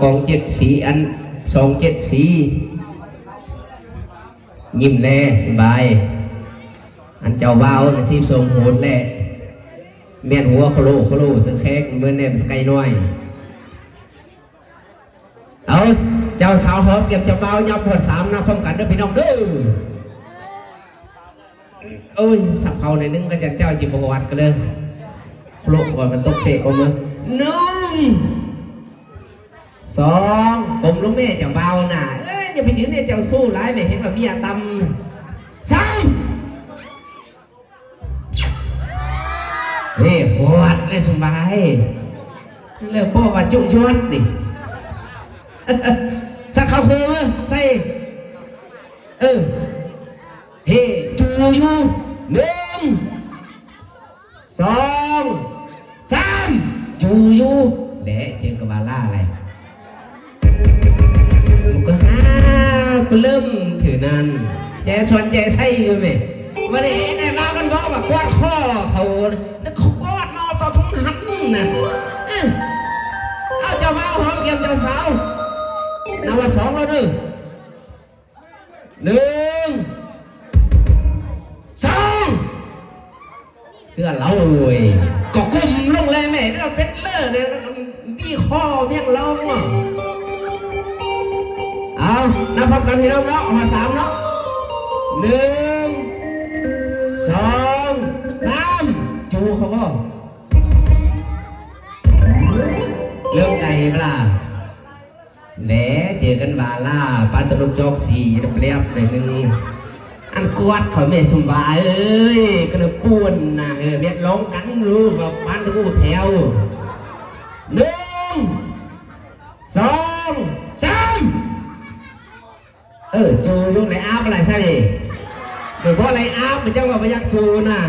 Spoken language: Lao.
ຂອງເຈັດສີ ອັນສອງເຈັດສີ ຍິ້ມແລສະບາຍ. ອັນເຈົ້າບ່າວນະ ສິບສອງໂຫນແລ ແມ່ນຫົວໂຄໂລໂຄໂລ ເຊິ່ງແຂກເໝືອນແນມໄກ່ນ້ອຍ. ເອົາ ເຈົ້າສາວຫອມແກ້ມເຈົ້າບ່າວ ຍາມບວດສາມນະ ພ້ອມກັນເດີພີ່ນ້ອງເດີ. ໂອ້ຍ ສັບເຂົ້າໜ້ອຍໜຶ່ງ ກະຈັ່ງເຈົ້າຈິບໍ່ຫວັດກະເລີຍ ໂຄໂລກ່ອນ ມັນຕົກເຕະອອກມາ. ໜຶ່ງ ສອງ ກົ້ມລົງແມ່ເຈົ້າບ່າວນະ. ເອີຍ ຢ່າໄປຢືນໃຫ້ເຈົ້າຊູ້ຫຼາຍແມ່ ເຫັນວ່າເມຍຕ່ຳ. ສາມ ເອີ ຫວັດເລີຍສະບາຍ ແລ້ວບໍ່ວ່າຈຸຍອດນີ້ ສັກເຂົ້າຄືມາໃສ່ ເອີ ເຮ ຈູຢູ່ ໜຶ່ງ ສອງ ສາມ ຈູຢູ່ ແລະ ເຈີກັບວາລາໄລ ມັນກະຫາປະເລີ່ມຖືນັ້ນ ແຈສວນແຈໄຊຢູ່ແມະ. ບາດນີ້ໄດ້ມາກັນບໍ່ວ່າກວາດຄໍເຂົາ ແລ້ວເຂົາກວາດມາຕໍ່ທຸງຫັນນັ້ນ. ເອີ ເອົາ ເຈົ້າບ່າວຫອມແກ້ມເຈົ້າສາວ ນັບວ່າສອງແລ້ວເດີ. ໜຶ່ງ ສອງ ເຊື່ອລາວເວີຍ ກໍກົ້ມລົງແລແມ່ ເປັນເລີເລີ ດີຄໍວຽງລອງເນາະ. ເອົາ ນັບພ້ອມກັນພີ່ນ້ອງເນາະ ຮອດສາມເນາະ. ໜຶ່ງ ສອງ ສາມ ຈູເຂົາບໍ່? ເລີ່ມໄກບໍ່ລະ? ແລະ ເຈີກັນວາລາ ປານຕະຫຼຸກຈອກສີ ແລບໜ້ອຍໜຶ່ງ. ອັນກວາດເຂົາແມ່ຊຸມບາເອີຍ ກະເລີຍປ່ວນນະ ເອີ ແມ່ນລອງກັນ ຮູ້ວ່າປານຕະກູແຖວ. ໜຶ່ງ ສອງ ສາມ ເອີ ຈູຢູ່ ໄລອາບອະໄລໃສ່ ບໍ່ໄລອາບ ມັນຈັ່ງວ່າບໍ່ຢາກຈູນະ.